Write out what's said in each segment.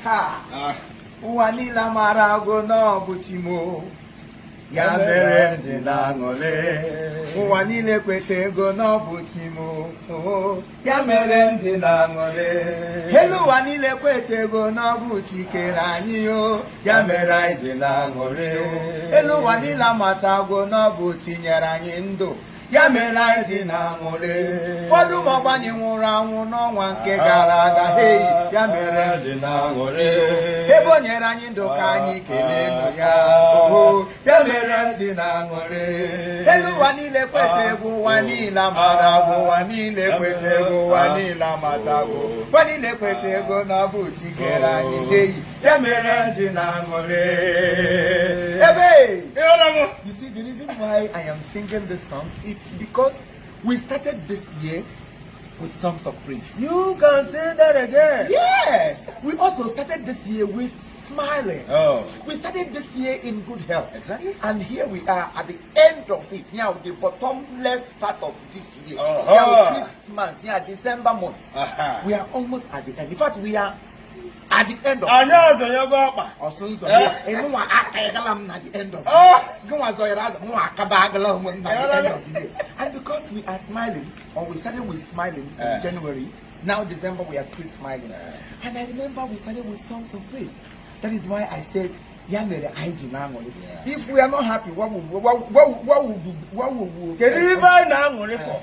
Ha! Ụwa niile amarago na ọ bụ Chi m o. Ya mere m ji na-aṅụrị. Ụwa niile kwetego na ọ bụ Chi m o. Ya mere m ji na-aṅụrị. Elu ụwa niile kwetego na ọ bụ Chi kere anyị o. Ya mere anyị ji na-aṅụrị. Elu ụwa niile amatago na ọ bụ Chi nyere anyị ndụ. Ya mere anyị ji na-aṅụrị. Ụfọdụ ụmụ ọgbanye nwụrụ anwụ n'ọnwa nke gara aga. Hei, ya mere m ji na-aṅụrị. Ebe o nyere anyị ndụ, ka anyị kelee nụ ya. Oho, ya mere m ji na-aṅụrị. Elu ụwa niile kweta egwu, ụwa niile amara, ụwa niile kweta egwu, ụwa niile amatago, ụwa niile kweta ego na ọ bụ Chi kere anyị. Eyi, ya mere m ji na-aṅụrị ebe. You see, the reason why I am singing this song, it's because we started this year with songs of praise. You can say that again. Yes, we also started this year with smiling. Oh. We started this year in good health. Exactly. And here we are at the end of it. Now, the bottomless part of this year. Now, Christmas, yeah, December month. We are almost at the end. In fact, we are at the end of. Anyị azọnyego ọkpa. Ọsụ nzọ ịmụnwa aka ịgala m na the end of. Oh. Gịnwa zọnyere azụ, mụnwa akaba agala onwe m na the end of the year. And because we are smiling, or we started with smiling in January, now December, we are still smiling. And I remember we started with songs of praise. That is why I said, ya mere anyị ji na-aṅụrị. If we are not happy, what will Kedu ife anyị na-aṅụrị for?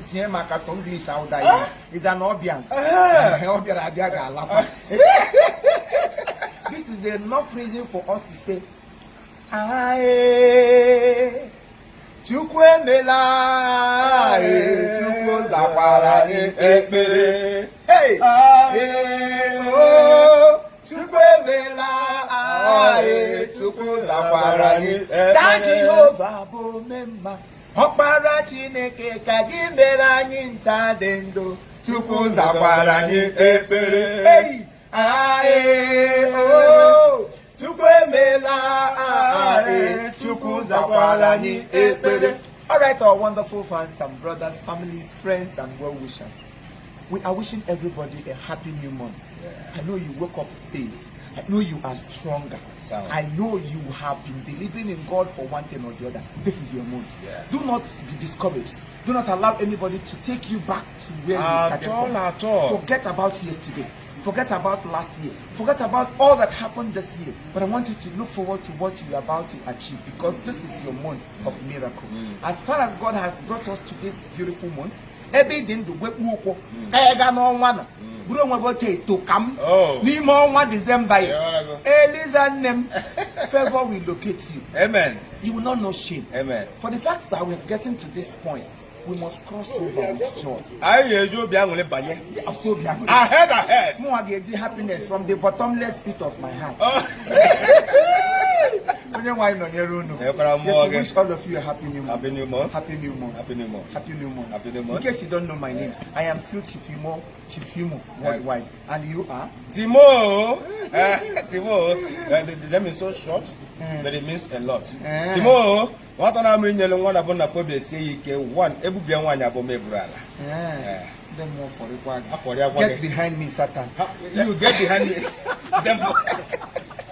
Tinyere m aka sọ English ahụ ya is an audience. Ọ bịara abịa ga-alakwa. This is enough reason for us to say, "Ae, Chukwu emela, ae, Chukwu zakwara anyị ekpere." Hey! Ae, oh, Chukwu emela, ae, Chukwu zakwara anyị ekpere. Ka Jehova bụ omemma, ọkpara Chineke, ka gị mere anyị ncha dị ndụ. Chukwu zakwara anyị ekpere. Hey! Ae, oh, Chukwu emela, ae, Chukwu zakwara anyị ekpere. All right, our wonderful fans and brothers, families, friends, and well-wishers. We are wishing everybody a happy new month. I know you woke up safe. I know you are stronger. Sound. I know you have been believing in God for one thing or the other. This is your month. Do not be discouraged. Do not allow anybody to take you back to where you At started all, from. at all. Forget about yesterday. Forget about last year. Forget about all that happened this year. But I want you to look forward to what you are about to achieve, because this is your month of miracle. As far as God has brought us to this beautiful month, ebe ị dị ndụ gwekpu ụkwụ ka ya gaa n'ọnwa na bụrụ onwe gị otu eto ka m Oh. n'ime ọnwa Disemba ya. Yeah. Eliza nne m, favor will locate you. Amen. You will not know shame. Amen. For the fact that we have gotten to this point, we must cross over with joy. Anyị ga-eji obi aṅụrị banye. Ọsọ obi aṅụrị. Ahead, ahead. Mụnwa ga-eji happiness from the bottomless pit of my heart. Oh. Onye nwe anyị nọnyere unu. Nyekwara mmụọ Yes, we gị. wish all of you a happy new month. Happy new month. Happy new month. Happy new month. Happy new month. Happy new month. In case you don't know my name, I am still Chief Imo, Chief Imo worldwide. And you are? Timo. Timo. The name is so short, but it means a lot. Timo. Nwata na-amụ inyelu nwa na bụ na fobi esie ya ike one ebubie nwaanyị abụọ ma eburu ala. Ndị mmụọ fọrịkwa gị. Afọrị akwa Get gị. behind me, Satan. You get behind me, devil.